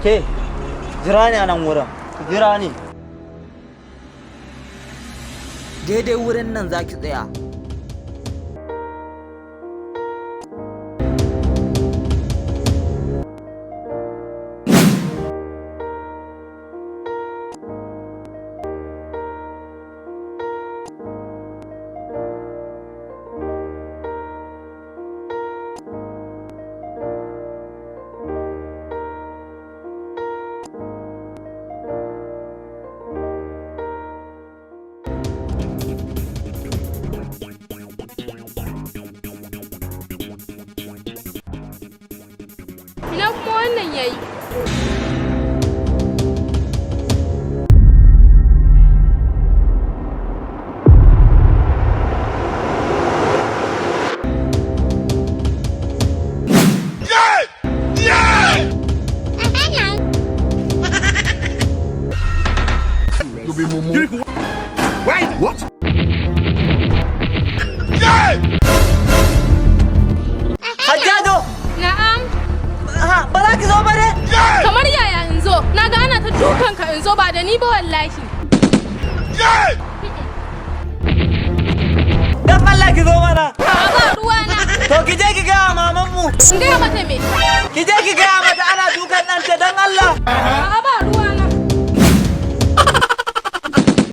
Ke, jira ni a nan wurin. Jira ni. Daidai wurin nan za ki tsaya. Ina kuma wannan yayi? You be mumu. Wait, what? Hajjajo! Na'am. Ha, ba za ki zo ba ne? Kamar yaya in zo? Na ga ana ta dukan ka in zo ba da ni ba wallahi. Dan Allah ki zo mana. A'a, ba ruwa na. To ki je ki gaya mamanmu. In gaya mata me? Ki je ki gaya mata ana dukan ɗanta, dan Allah. A'a, ba ruwa.